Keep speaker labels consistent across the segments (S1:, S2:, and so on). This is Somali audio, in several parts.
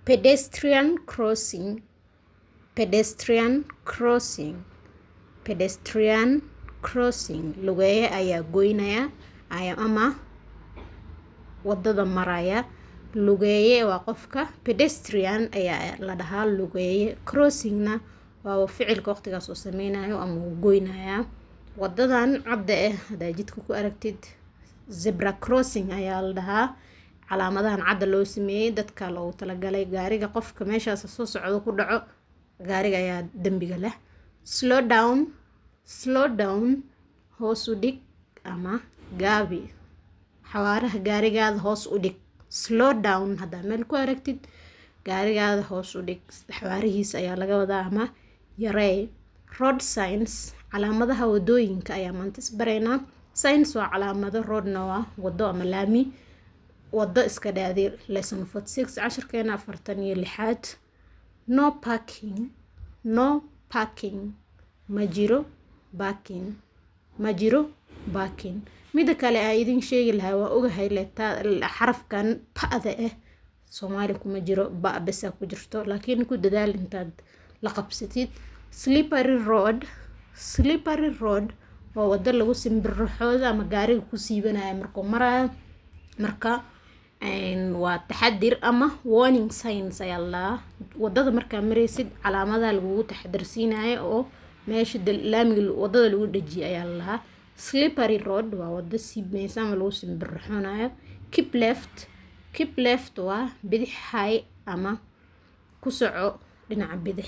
S1: Pedestrian crossing, pedestrian crossing, pedestrian crossing. Lugeeye ayaa goynaya ama wadada maraya. Lugeeye waa qofka, pedestrian ayaa la dhahaa lugeeye. Crossingna waa ficilka waqtigaas uu sameynayo ama uu goynaya. Wadadan cadda ah hadaa jidka ku aragtid, zebra crossing ayaa la dhahaa. Calaamadahan cadda loo sameeyey dadka loogu talagalay, gaariga qofka meeshaas soo socdo ku dhaco, gaariga ayaa dembiga leh. Slow down, slow down, hoos u dhig ama gaabi xawaaraha gaarigaada, hoos u dhig. Slow down haddaa meel ku aragtid, gaarigaada hoos u dhig xawaarihiisa ayaa laga wadaa ama yareey. Road signs, calaamadaha wadooyinka ayaa maanta isbaraynaa. Signs waa calaamado, roadna waa wado ama laami, wado iska dhaadi. Lesson 46, cashirkeena 46aad. No parking, no parking, ma jiro parking, ma jiro parking. Mida kale aa idin sheegi lahaa, waa ogahay xarafkan pa'da ah Soomaali kuma jiro, ba besa ku jirto, laakiin ku dadaal intaad la qabsatid. Slippery road, slippery road waa wado lagu simbirraxooda ama gaariga ku siibanaya markuu marayo. Marka waa taxadir ama warning signs ayaa la dhahaa. Wadada markaa maraysid, calaamadaha lagugu taxadirsiinayo oo meesha laamiga wadada lagu dhejiyay ayaa la dhahaa. Slippery road waa wado siibmaysa ama lagu simbirraxoonayo. Keep left, keep left waa bidix hay ama ku soco dhinaca bidix.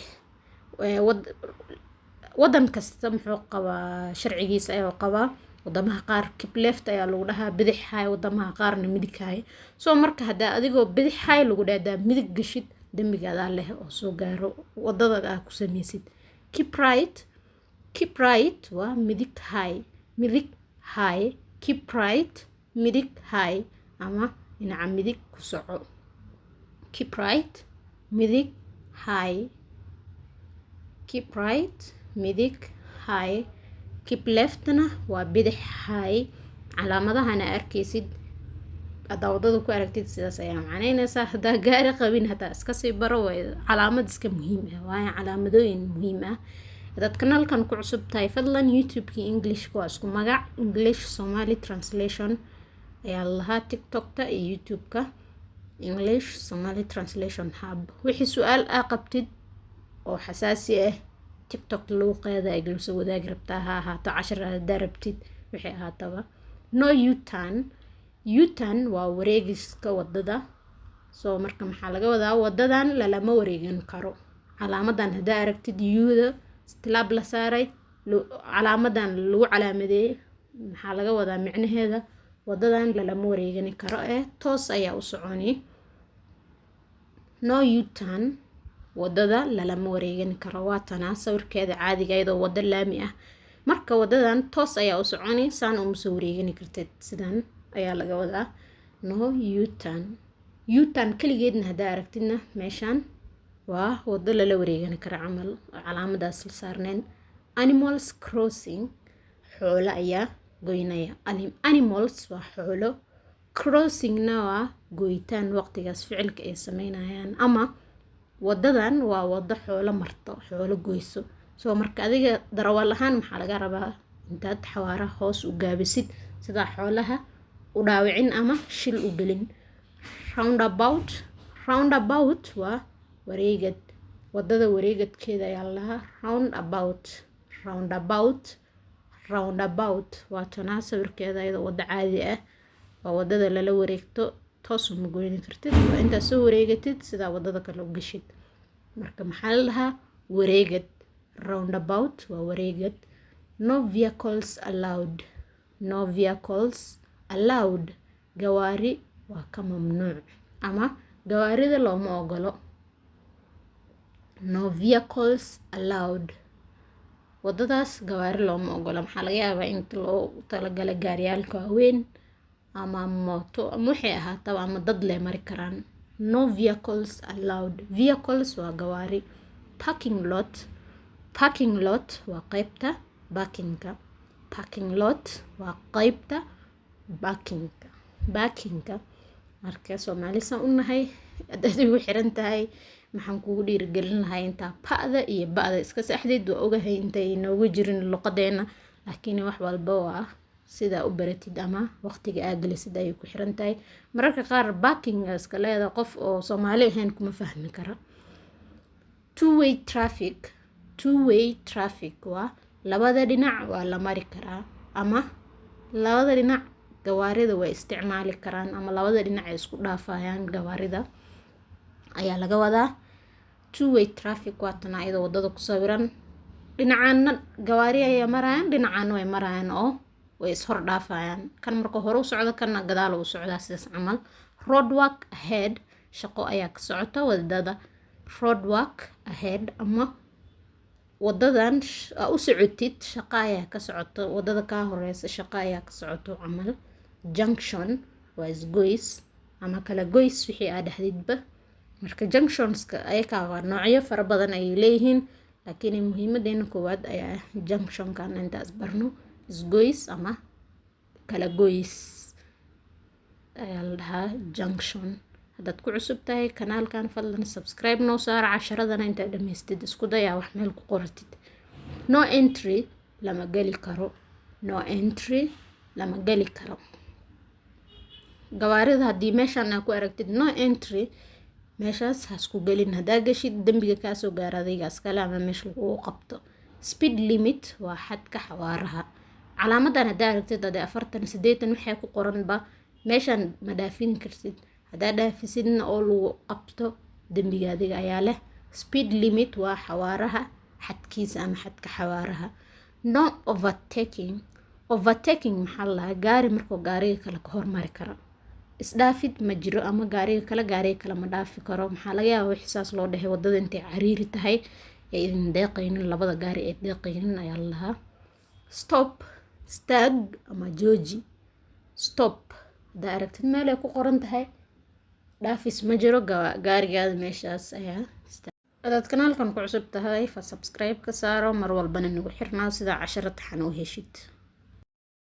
S1: Wadan kasta muxuu qabaa? Sharcigiisa ayuu qabaa. Wadamaha qaar keep left ayaa lagu dhahaa, bidix hay, wadamaha qaarna midig hay. So marka hadaa adigoo bidix hay lagu dhaha, hadaa midig gashid, dembiga adaa leh oo soo gaaro wadada aa ku sameysid. Keep right, keep right waa midig hay, midig hay. Keep right, midig hay ama dhinaca midig ku soco. Keep right, midig hay. Keep right, midig hay. Keep leftna waa bidix hay. Calaamadahana arkaysid, haddaa wadada ku aragtid, sidaas ayaa macneyneysaa. Haddaa gaari qabin, hataa iska sii baro, way calaamad iska muhiim ah waayo, calaamadooyin muhiim ah. Hadaad kanaalkan ku cusub tahay, fadlan, YouTube-kii Englishka waa isku magac, English Somali Translation ayaa lahaa, TikTokta iyo YouTube-ka English Somali Translation Hub. Wixii su-aal aa qabtid oo xasaasi ah, TikTok luuqeeda ay soo wadaagi rabtaa, ha ahaato cashar hadaa rabtid, wixii ahaataba. No U-turn, U-turn waa wareegiska wadada. So marka maxaa laga wadaa? Wadadan lalama wareegan karo. Calaamadan haddaa aragtid, U-da tilaab la saaray, calaamadan lagu calaamadeeyey, maxaa laga wadaa micnaheeda? Wadadan lalama wareegani karo ee toos ayaa u soconi. No U-turn, wadada lalama wareegani karo. Waa tanaa sawirkeeda caadiga iyadoo wado laami ah. Marka wadadan toos ayaa u soconi, saan uma soo wareegani kartid, sidan ayaa laga wadaa no U-turn. U-turn keligeedna haddaa aragtidna, meeshaan waa wado lala wareegani karo camal oo calaamadaas la saarneen. Animals crossing, xoolo ayaa goynaya. Animals waa xoolo, crossingna waa goyitaan waqtigaas ficilka ay sameynayaan, ama wadadan waa wado xoolo marto, xoolo goyso. So marka adiga darawal ahaan maxaa laga rabaa? Intaad xawaaraha hoos u gaabisid, sidaa xoolaha u dhaawicin ama shil u gelin. Roundabout, roundabout waa wareegad, wadada wareegadkeeda ayaa la dhahaa roundabout. Roundabout, roundabout waa tanaa sawirkeeda iyadoo wado caadi ah. Waa wadada lala wareegto, toos uma goyni kartid, waa intaad soo wareegatid sidaa wadada kale u gashid. Marka maxaa la dhahaa? Wareegad. Roundabout waa wareegad. No vehicles allowed, no vehicles allowed, gawaari waa ka mamnuuc ama gawaarida looma ogolo. No vehicles allowed, wadadaas gawaari looma ogola. Maxaa laga yaabaa? Inta loo talagalay gaariyaalka waaweyn ama mooto ama waxay ahaataba ama dad lee mari karaan. No vehicles allowed, vehicles waa gawaari. Parking lot, parking lot waa qeybta parkingka. Parking lot waa qeybta parkingka, parkingka. Marka Soomaali saan u nahay, Haddaad igu xiran tahay, maxaan kugu dhiirigelin lahaa intaa pa'da iyo ba'da iska saxdid. Waa ogahay intay inoogu jirin luqadeena, laakiin wax walba waa sidaa u baratid ama waqtiga aa gelisid ayay ku xiran tahay. Mararka qaar parking iska leedahay, qof oo Soomaali ahayn kuma fahmi kara. Two way traffic. Two way traffic waa labada dhinac waa la mari karaa, ama labada dhinac gawaarida way isticmaali karaan, ama labada dhinac ay isku dhaafayaan gawaarida ayaa laga wadaa. Two way traffic waa tan iyadoo wadada ku sawiran. Dhinacaana gawaari ayaa marayaan, dhinacaana way marayaan oo way is hor dhaafayaan. Kan marka hore u socdo, kana gadaal u socdaa, sidaas camal. Road work ahead, shaqo ayaa ka socota wadada. Road work ahead ama wadadan aa u socotid shaqo ayaa ka socoto, wadada kaa horeysa shaqo ayaa ka socoto camal. Junction waa isgoys ama kala goys, wixii aa dhahdidba. Marka junctionska ayakaa waa noocyo fara badan ayay leeyihiin, laakiin muhiimadeena koowaad ayaa ah junctionkan intaas barno. Isgoys ama kala goys ayaa la dhahaa junction. Haddaad ku cusub tahay kanaalkan, fadlan subscribe noo saara. Casharadana intaad dhamaystid isku dayaa wax meel ku qoratid. No entry, lama geli karo. No entry, lama geli karo. Gawaarida haddii meeshan aa ku aragtid no entry, meeshaas hasku gelin. Haddaa gashid, dembiga kaasoo gaara adiga iskale ama meesha lagugu qabto. Speed limit waa xadka xawaaraha. Calaamadan haddaa aragtid, hadee 40, 80 waxay ku qoranba, meeshan ma dhaafin kartid. Haddaa dhaafisidna oo lagu qabto, dembiga adiga ayaa leh. Speed limit waa xawaaraha xadkiisa ama xadka xawaaraha. No overtaking. Overtaking maxaa la dhahaa? Gaari markuu gaariga kale ka hormari karo, isdhaafid ma jiro, ama gaariga kale gaariga kale ma dhaafi karo. Maxaa laga yaabaa wixii saas loo dhahay? Wadada intay cariiri tahay ee idin deeqaynin, labada gaari ee deeqaynin ayaa la dhahaa. Stop, istaag ama jooji. Stop haddaa aragtid meel ay ku qoran tahay, dhaafis ma jiro, gaarigaada meeshaas ayaa. Hadaad kanaalkan ku cusub tahay, fa subscribe ka saaro, mar walbana nagu xirnaa sida casharo taxan u heshid.